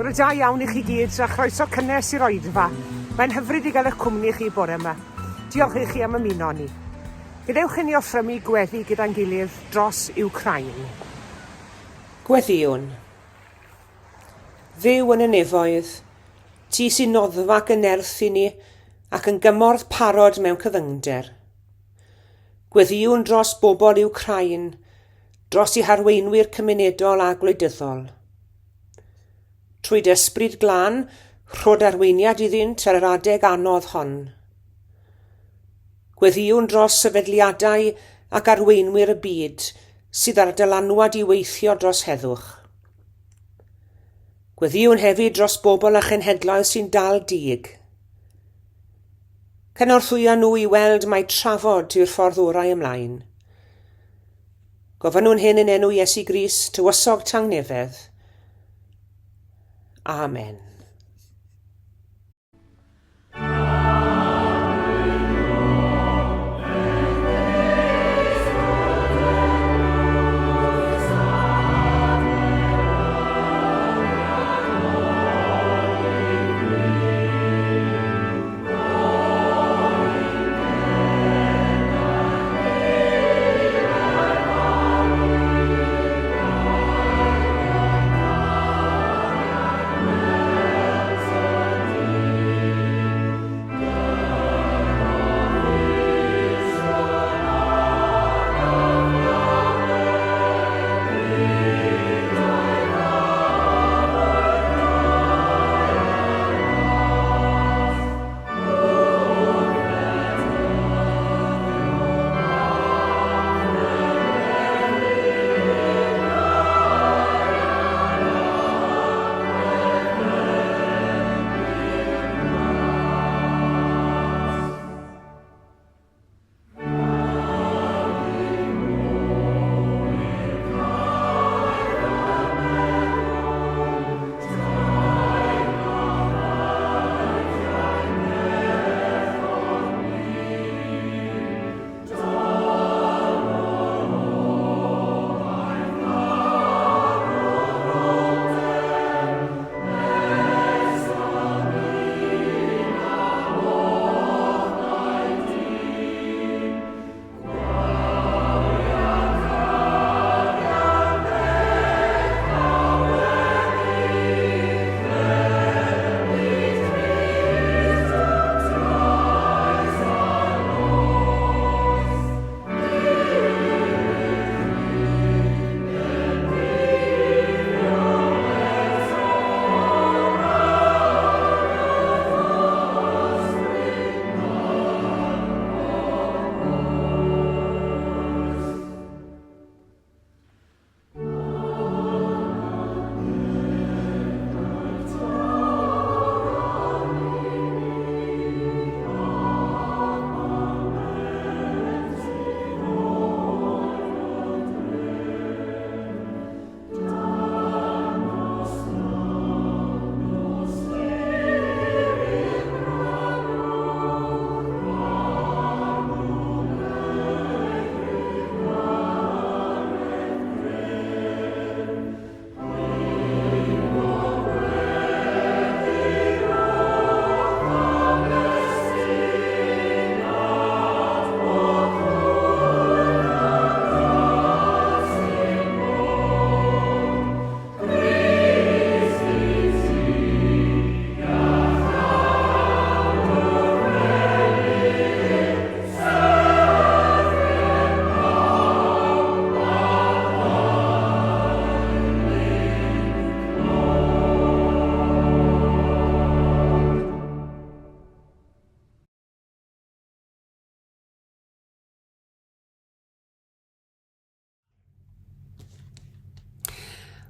Bore da iawn i chi gyd a chroeso cynnes i'r oedfa. Mae'n hyfryd i gael eich cwmni chi bore yma. Diolch i chi am ymuno â ni. Gadewch i ni offrymu gweddi gyda'n gilydd dros Iwcrain. Gweddïwn. Dduw yn y nefoedd, ti sy'n noddfa ac yn nerth i ni ac yn gymorth parod mewn cyfyngder. Gweddïwn dros bobl Iwcrain, dros eu harweinwyr cymunedol a gwleidyddol. Trwy dy ysbryd glân, rhod arweiniad iddynt ar yr adeg anodd hon. Gweddïwn dros sefydliadau ac arweinwyr y byd sydd â'r dylanwad i weithio dros heddwch. Gweddïwn hefyd dros bobl a chenhedloedd sy'n dal dig. Cynorthwya nhw i weld mai trafod yw'r ffordd orau ymlaen. Gofynnwn hyn yn enw Iesu Grist, Tywysog Tangnefedd. Amen.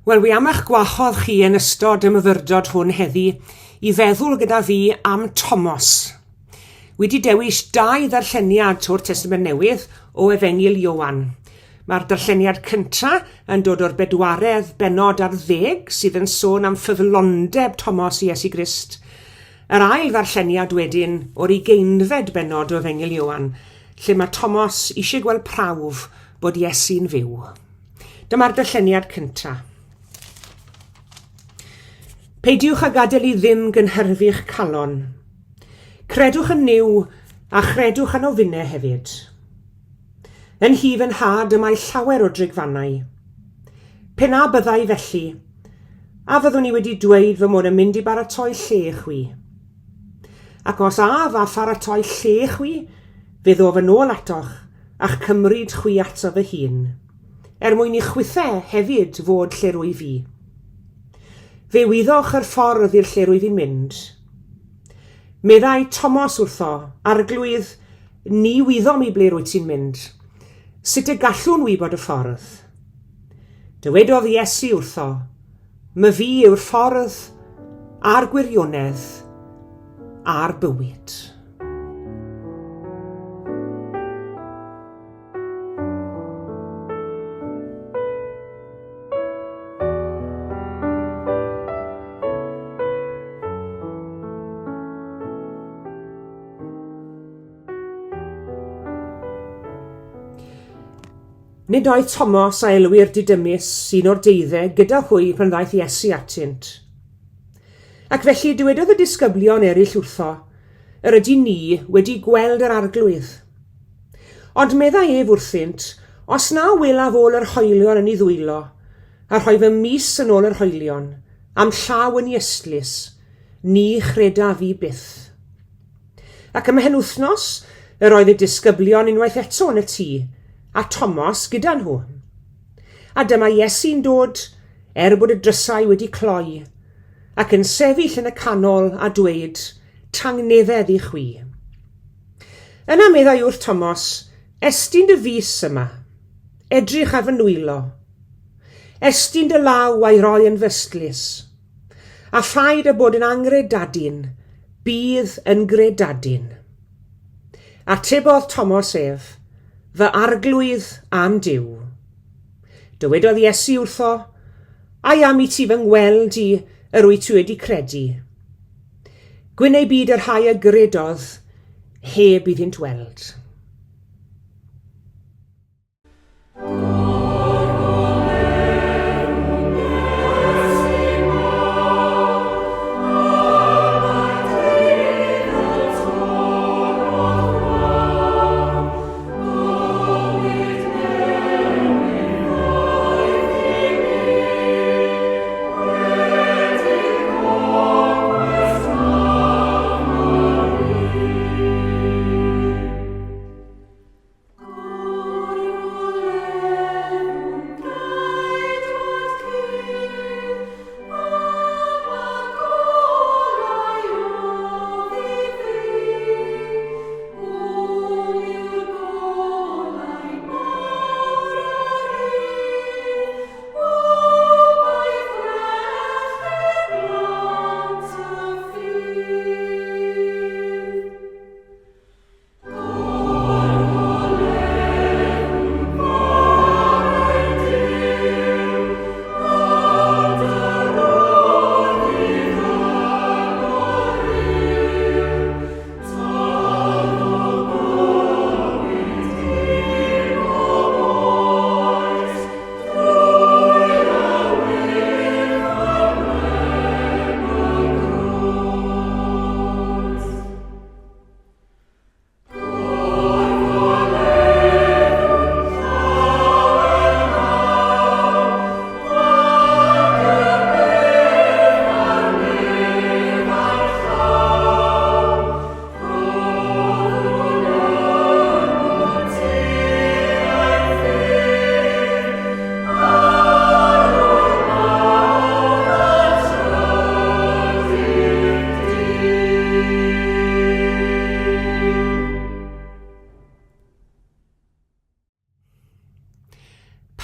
Wel, wi am eich gwahodd chi yn ystod y myfyrdod hwn heddi i feddwl gyda fi am Tomos. Wedi dewis dau ddarlleniad o'r Testament Newydd o Efengyl Ioan. Mae'r darlleniad cyntaf yn dod o'r bedwaredd bennod ar ddeg sydd yn sôn am ffyddlondeb Tomos i Iesu Grist. Yr ail ddarlleniad wedyn o'r ugeinfed bennod o Efengyl Ioan, lle mae Tomos eisiau gweld prawf bod Iesu'n fyw. Dyma'r darlleniad cyntaf. Peidiwch â gadael i ddim gynhyrfu'ch calon. Credwch yn Nuw a chredwch yno finne hefyd. Yn nhŷ fy nhad y mae llawer o drigfannau. Pe na byddai felly, a fyddwn i wedi dweud fy mod yn mynd i baratoi lle i chwi? Ac os af a pharatoi lle i chwi, fe ddof yn ôl atoch a'ch cymryd chwi ato fy hun, er mwyn i chwithe hefyd fod lle rwyf fi. Fe wyddoch yr ffordd i'r lle rwyf i'n mynd. Meddai Tomos wrtho, Arglwydd, ni wyddom i ble rwyt ti'n mynd. Sut y gallwn wybod y ffordd? Dywedodd Iesu wrtho, Myfi yw'r ffordd, a'r gwirionedd, a'r bywyd. Nid oedd Tomos a elwir Didymus, un o'r deuddeg, gyda hwy pan ddaeth Iesu atynt. Ac felly dywedodd y disgyblion eraill wrtho, Yr ydyn ni wedi gweld yr Arglwydd. Ond meddai ef wrthynt, Os na welaf ôl yr hoelion yn ei ddwylo, a rhoi fy mys yn ôl yr hoelion, a'm llaw yn ei ystlys, ni chredaf fi byth. Ac ymhen wythnos, yr oedd y disgyblion unwaith eto yn y tŷ, a Tomos gyda nhw. A dyma Iesu'n dod, er bod y drysau wedi cloi, ac yn sefyll yn y canol a dweud, Tangnefedd i chwi. Yna meddai wrth Tomos, Estyn dy fys yma. Edrych ar fy nwylo. Estyn dy law a'i roi yn fy ystlys. A phaid â bod yn angredadun, bydd yn gredadun. Atebodd Tomos ef, Fy Arglwydd a'm Duw. Dywedodd Iesu wrtho, Ai am i ti fy ngweld i yr wyt ti wedi credu? Gwyn eu byd y rhai a gredodd heb iddynt weld.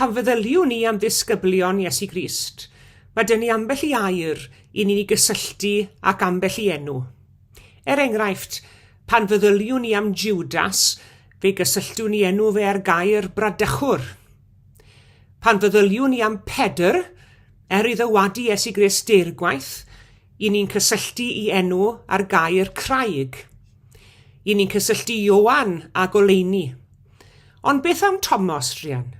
Pan feddyliwn ni am ddisgyblion Iesu Grist, mae dyn ni ambell i air i ni'n ei gysylltu ac ambell i enw. Er enghraifft, pan feddyliwn ni am Judas, fe gysylltwn ni enw fe â'r gair bradychwr. Pan feddyliwn ni am Pedr, er iddo wadu Iesu Grist deirgwaith, i ni'n cysylltu i enw â'r gair craig. I ni'n cysylltu Ioan â goleuni. Ond beth am Tomos, druan?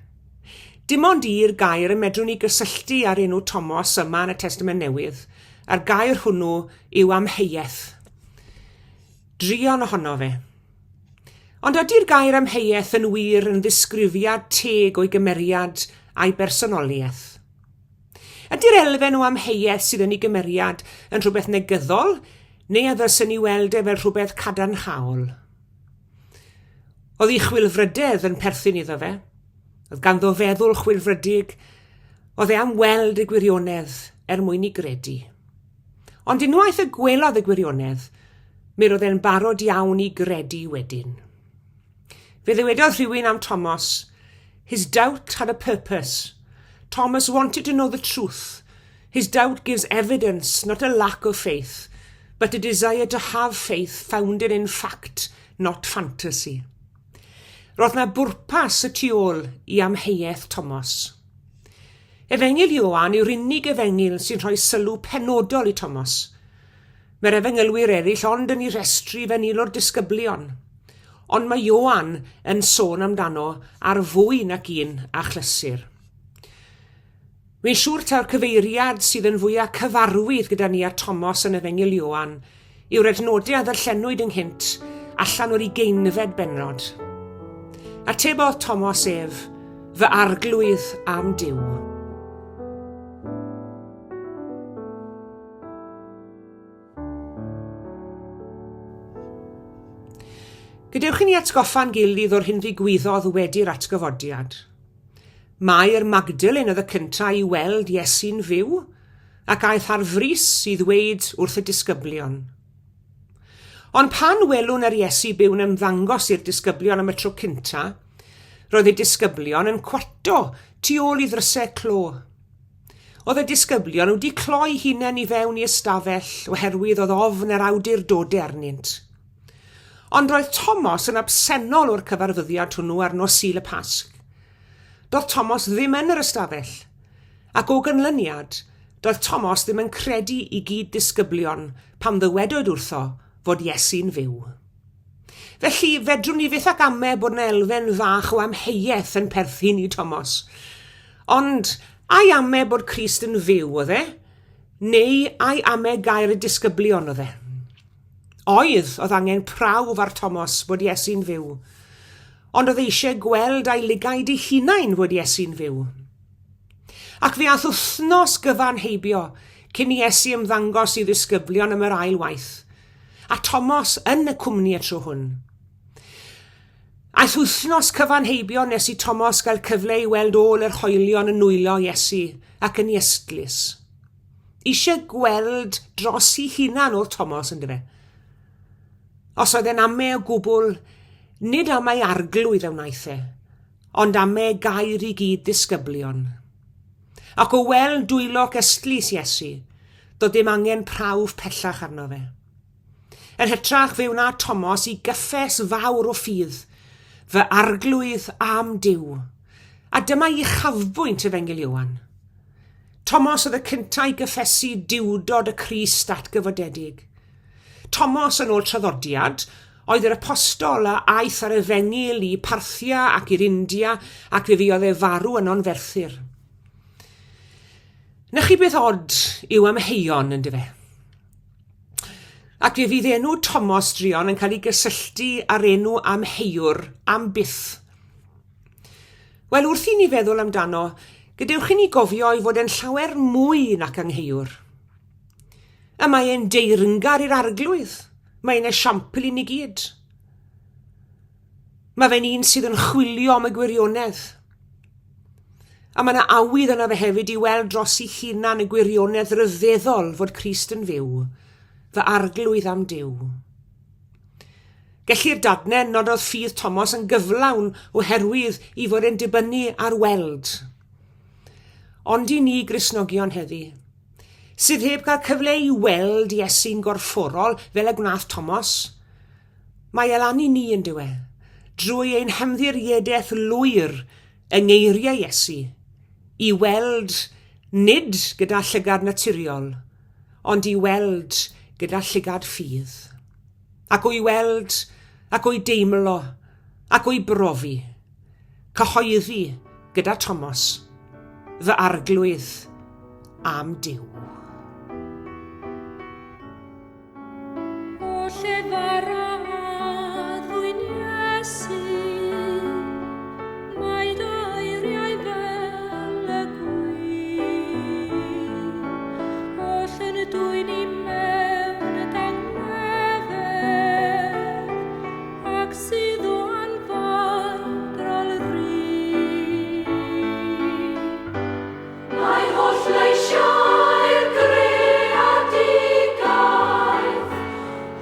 Dim ond i'r gair y medrwn ni gysylltu â'r enw Tomos yma yn y Testament Newydd. a'r gair hwnnw yw amheuaeth. Druan ohono fe. Ond ydy'r gair amheuaeth yn wir yn ddisgrifiad teg o'i gymeriad a'i bersonoliaeth? Ydy'r elfen o amheuaeth sydd yn ei gymeriad yn rhywbeth negyddol, neu a ddylsen ni weld e fel rhywbeth cadarnhaol? Oedd ei chwilfrydedd yn perthyn iddo fe. Oedd ganddo feddwl chwilfrydig. Oedd e am weld y gwirionedd er mwyn i gredu. Ond unwaith y gwelodd y gwirionedd, mi roedd e'n barod iawn i gredu wedyn. Fe ddywedodd rhywun am Thomas, His doubt had a purpose. Thomas wanted to know the truth. His doubt gives evidence, not a lack of faith, but a desire to have faith founded in fact, not fantasy. Roedd na bwrpas y tu ôl i amheuaeth Thomas. Efengyl Ioan yw'r unig efengyl sy'n rhoi sylw penodol i Thomas. Mae'r efengylwyr eraill ond yn ei rhestru fel un o'r disgyblion. Ond mae Ioan yn sôn amdano ar fwy nac un achlysur. Wi'n siŵr taw'r cyfeiriad sydd yn fwya cyfarwydd gyda ni a Tomos yn Efengyl Ioan yw'r adnodau a ddarllenwyd ynghynt allan o'r ugeinfed bennod. Atebodd Tomos ef, Fy arglwydd a'm Duw. Gadewch i ni atgoffa'n gilydd o'r hyn ddigwyddodd wedi'r atgyfodiad. Mair Magdalen oedd y cyntaf i weld Iesu'n fyw, ac aeth ar frys i ddweud wrth y disgyblion. Ond pan welwn yr Iesu byw'n ymddangos i'r disgyblion am y tro cyntaf, roedd y disgyblion yn cwato tu ôl i ddrysau clo. Oedd y disgyblion wedi cloi hunain i fewn i ystafell oherwydd oedd ofn yr awdurdodau arnynt. Ond roedd Tomos yn absennol o'r cyfarfyddiad hwnnw ar nos Sul y Pasg. Doedd Tomos ddim yn yr ystafell, ac o ganlyniad, doedd Tomos ddim yn credu i gyd-ddisgyblion pan ddywedwyd wrtho fod Iesu'n fyw. Felly, fedrwn ni fyth ac ame bod 'na elfen fach o amheuaeth yn perthyn i Tomos. Ond, ai ame bod Crist yn fyw oedd e? Neu ai ame gair y disgyblion oedd e? Oedd, oedd angen prawf ar Tomos bod Iesu'n fyw. Ond oedd eisiau gweld a'i lygaid ei hunain fod Iesu'n fyw. Ac fe ath wythnos gyfan heibio cyn i Iesu ymddangos i ddisgyblion am yr ail waith. A Tomos yn y cwmni y tro hwn. Aeth wythnos cyfan heibio nes i Tomos gael cyfle i weld ôl yr hoelion yn nwylo Iesu ac yn ei ystlys. Eisiau gweld dros ei hunan oedd Tomos, yndyfe? Os oedd e'n ame o gwbl, nid am ei arglwydd e wnaeth e, ond am e gair i gyd ddisgyblion. Ac o weld dwylo ac ystlys Iesu, doedd dim angen prawf pellach arno fe. Yn hytrach fe wna Tomos i gyffes fawr o ffydd, fy arglwydd a'm Duw. A dyma uchafbwynt Efengyl Ioan. Tomos oedd y cyntaf i gyffesu duwdod y Crist atgyfodedig. Tomos, yn ôl traddodiad, oedd yr apostol a aeth ar efengyl i Parthia ac i'r India ac fe fuodd e farw yno'n ferthyr. Na chi beth od yw amheuon, yndyfe? Ac fe fydd enw Tomos druan yn cael ei gysylltu â'r enw amheuwr am byth. Wel, wrth i ni feddwl amdano, gadewch i ni gofio ei fod e'n llawer mwy nac angheuwr. Y mae e'n deyrngar i'r arglwydd. Mae e'n esiampl i ni gyd. Mae fe'n un sydd yn chwilio am y gwirionedd. A mae yna awydd yna fe hefyd i weld dros ei hunan y gwirionedd ryfeddol fod Crist yn fyw, fy arglwydd am Duw. Gellir dadnen nad oedd ffydd Thomas yn gyflawn oherwydd i fod e'n dibynnu ar weld. Ond i ni Gristnogion heddi, sydd heb gael cyfle i weld Iesu'n gorfforol fel y gwnaeth Tomos, mae e lan i ni yn dyw e, drwy ein hymddiriedaeth lwyr yng ngeiriau Iesu, i weld nid gyda llygad naturiol, ond i weld gyda llygad ffydd. Ac o'i weld, ac o'i deimlo, ac o'i brofi, cyhoeddi gyda Tomos, fy arglwydd a'm Duw. llefara addfwyn Iesu, mae dy eiriau fel y gwin, oll yn dwyn i mewn dangnefedd, ac sydd o anfeidrol rydd. Mae holl leisiau'r greadigaeth,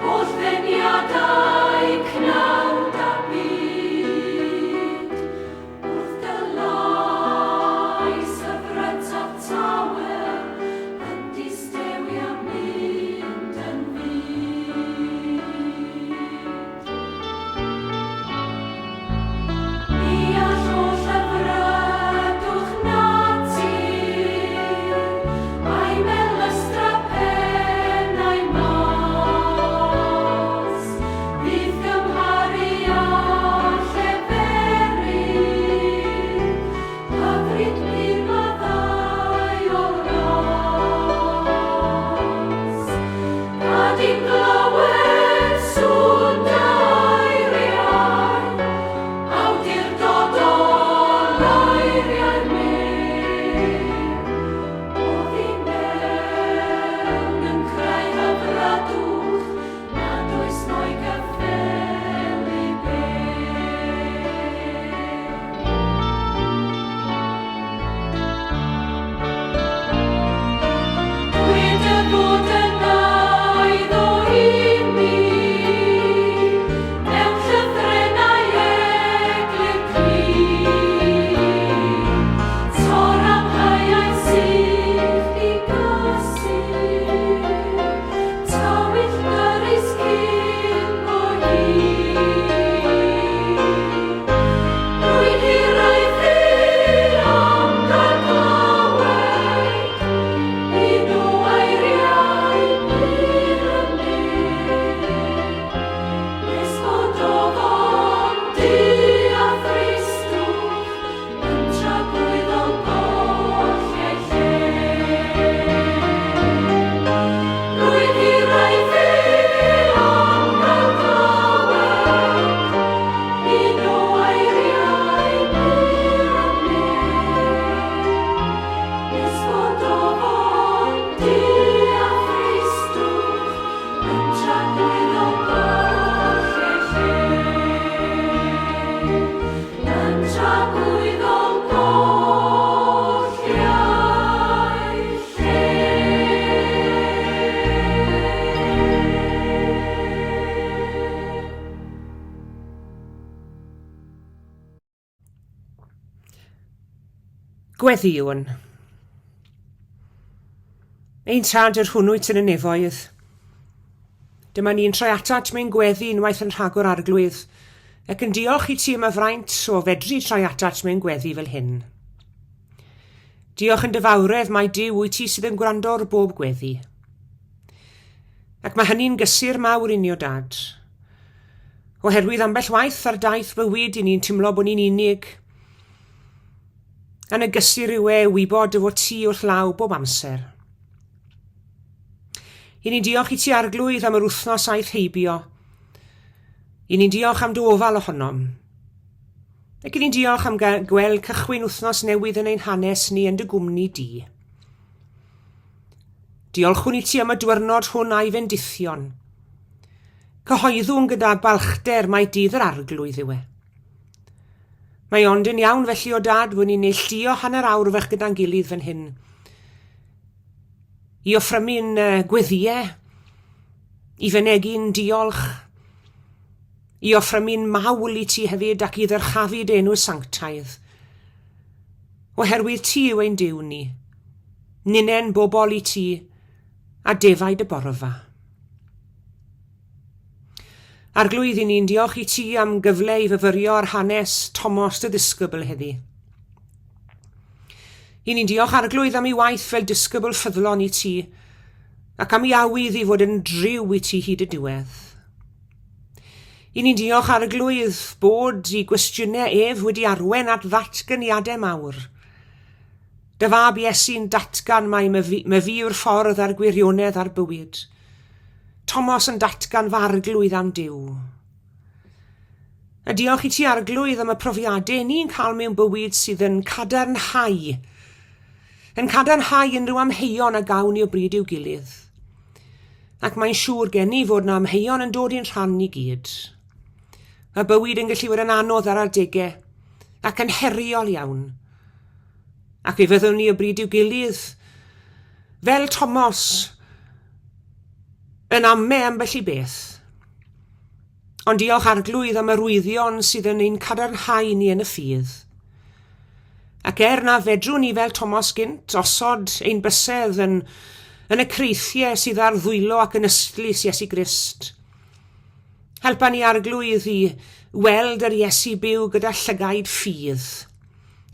holl ddeniadau cnawd a byd, wrth dy lais hyfryd a tawel, yn distewi a mynd yn fud. Mi all oll hyfrydwch natur, a'i melystra pennau mas, fydd gymharu â lleferydd, hyfryd pur maddau o'r ras. Gad i'm glywed sŵn dy eiriau, awdurdodol eiriau'r mur. Oddi mewn yn creu hyfrydwch nad oes mo'i gyffelyb ef. Dwed dy fod yn eiddo i mi, mewn llythrennau eglur clir. Tor amheuaeth sych i gysur, tywyll dyrys cyn bo hir. Rwy'n hiraethu am gael clywed un o eiriau pur y nef, nes bod ofon du a thristwch yn tragwyddol golli ei lle. Rwy'n hiraethu am gael clywed un o eiriau pur y nef, nes bod ofon du a thristwch yn tragwyddol golli ei lle. Yn tragwyddol golli ei lle. Gweddïwn. Ein Tad yr hwnnw wyt yn y nefoedd. Dyma ni'n troi atat mewn gweddi unwaith yn rhagor Arglwydd, ac yn diolch i ti am y fraint o fedru troi atat mewn gweddi fel hyn. Diolch yn dy fawredd mai Duw wyt ti sydd yn gwrando ar bob gweddi. Ac mae hynny'n gysur mawr i ni o Dad. Oherwydd ambell waith ar daith fywyd i ni'n timlo bod ni'n unig. Yn y gysur yw e wybod dy fod ti wrth law bob amser. I ni'n diolch i ti Arglwydd am yr wythnos aeth heibio. I ni'n diolch am dy ofal ohonom. Ac i ni'n diolch am gweld cychwyn wythnos newydd yn ein hanes ni yn dy gwmni di. Diolchwn i ti am y dwyrnod hwn a'i fendithion. Cyhoeddwn gyda balchder mai dydd yr Arglwydd yw e. Mae ond yn iawn felly o dad fod ni'n neilltuo hanner awr fach gyda'n gilydd fan hyn. I offrymu'n gweddïau, i fynegi'n diolch, i offrymu'n mawl i ti hefyd ac i ddyrchafu dy enw sanctaidd. Oherwydd ti yw ein Duw ni, ninnen bobl i ti, a defaid y borfa. Arglwydd, i ni'n diolch i ti am gyfle i fyfyrio ar hanes Tomos dy ddisgybl heddi. I ni'n diolch Arglwydd am ei waith fel disgybl ffyddlon i ti, ac am ei awydd i fod yn driw i ti hyd y diwedd. I ni'n diolch Arglwydd bod i gwestiynau ef wedi arwen at ddatganiadau mawr. Dy fab Iesu'n datgan mai myfi, myfi yw'r ffordd a'r gwirionedd a'r bywyd. Tomos yn datgan fy arglwydd am Duw. A diolch i ti arglwydd am y profiadau ni'n cael mewn bywyd sydd yn cadarnhau, yn cadarnhau unrhyw amheuon a gawn ni o bryd i'w gilydd. Ac mae'n siŵr gen i fod na amheuon yn dod i'n rhan ni gyd. Mae bywyd yn gallu fod yn anodd ar adegau ac yn heriol iawn. Ac fe fyddwn ni o bryd i'w gilydd, fel Tomos, yn ame ambell i beth. Ond diolch Arglwydd am arwyddion sydd yn ein cadarnhau ni yn y ffydd. Ac er na fedrwn ni fel Tomos gynt osod ein bysedd yn, yn y creithiau sydd ar ddwylo ac yn ystlys Iesu Grist, helpa ni Arglwydd i weld yr Iesu byw gyda llygaid ffydd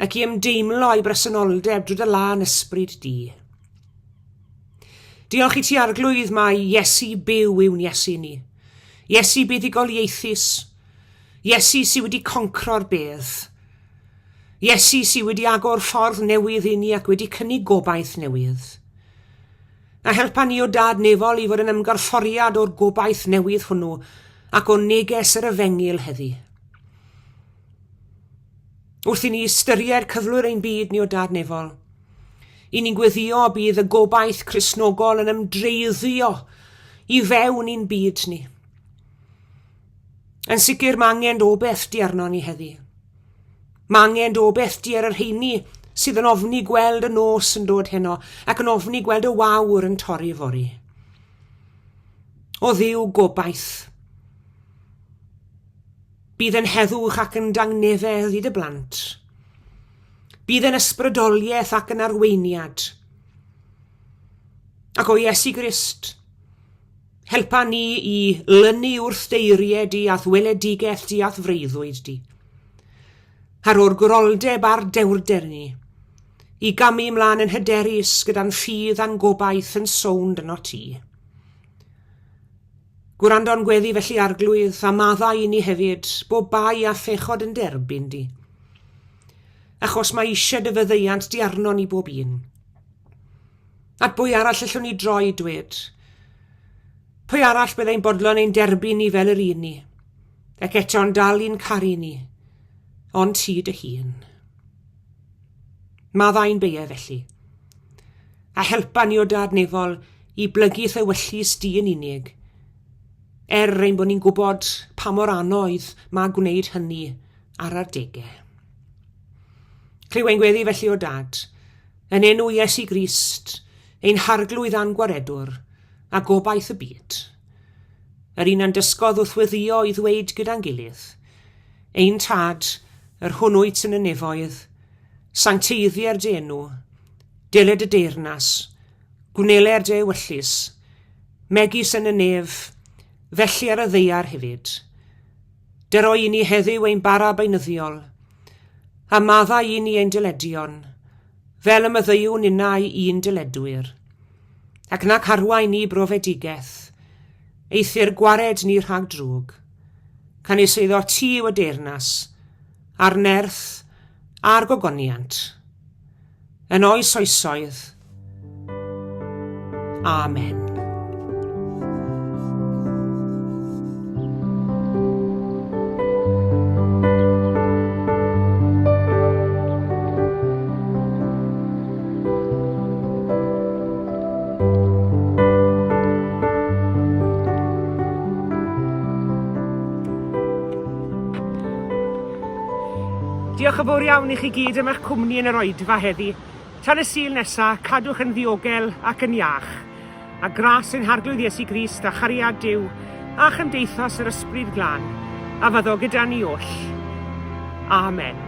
ac i ymdeimlo ei bresenoldeb drwy dy lân ysbryd di. Diolch i ti Arglwydd mai Iesu byw yw'n Iesu ni. Iesu buddugoliaethus. Iesu sydd wedi concro'r bedd. Iesu sydd wedi agor ffordd newydd i ni ac wedi cynnig gobaith newydd. A helpa ni o Dad nefol i fod yn ymgorfforiad o'r gobaith newydd hwnnw ac o neges yr efengyl heddi. Wrth i ni ystyried cyflwr ein byd ni o Dad nefol, i ni'n gweddio bydd y gobaith Cristnogol yn ymdreiddio i fewn i'n byd ni. Yn sicr mae angen dy obeth di arno ni heddi. Mae angen dy obeth di ar y rheini sydd yn ofni gweld y nos yn dod heno ac yn ofni gweld y wawr yn torri fory. O Dduw gobaith, Bydd yn heddwch ac yn dangnefedd i dy blant. Bydd yn ysbrydoliaeth ac yn arweiniad. Ac o Iesu Grist, helpa ni i lynu wrth deiriau di a'th weledigaeth di a'th freuddwyd di. Ar o'r gwroldeb a'r dewrder ni, i gamu ymlaen yn hyderus gyda'n ffydd a'n gobaith yn sownd yno ti. Gwrando'n gweddi felly Arglwydd, a maddau i ni hefyd, bob bai a phechod yn derbyn di. Achos mae eisiau dy fyddeiant di arno ni bob un. At bwy arall allwn ni droi dwed? Pwy arall byddai'n bodlon ein derbyn ni fel yr un ni, ac eto'n dal i'n caru ni, ond ti dy hun. Maddau'n beie felly. A helpa ni o Dad Nefol i blygu thewyllys di yn unig, er ein bod ni'n gwybod pa mor anodd mae gwneud hynny ar adegau. Clyw ein gweddi felly o Dad, yn enw Iesu Grist, ein harglwydd a'n gwaredwr, a gobaith y byd. Yr un a'n dysgodd wrth weddio i ddweud gyda'n gilydd, Ein Tad, yr hwn wyt yn y nefoedd, sancteiddier dy enw, Deled y deyrnas, gwneler dy ewyllys, megis yn y nef, felly ar y ddaear hefyd. Dyro i ni heddiw ein bara beunyddiol, a maddau i ni ein dyledion, fel y maddeuwn innau i'n dyledwyr. Ac nac arwain ni brofedigaeth, eithr gwared ni rhag drwg. Canys eiddo ti yw y deyrnas, a'r nerth, a'r gogoniant. Yn oes oesoedd. Amen. Diolch yn fawr iawn i chi gyd am eich cwmni yn yr oedfa heddi. Tan y Sul nesa, cadwch yn ddiogel ac yn iach. A gras ein Harglwydd Iesu Grist a chariad Duw a chymdeithas yr Ysbryd Glân a fyddo gyda ni oll. Amen.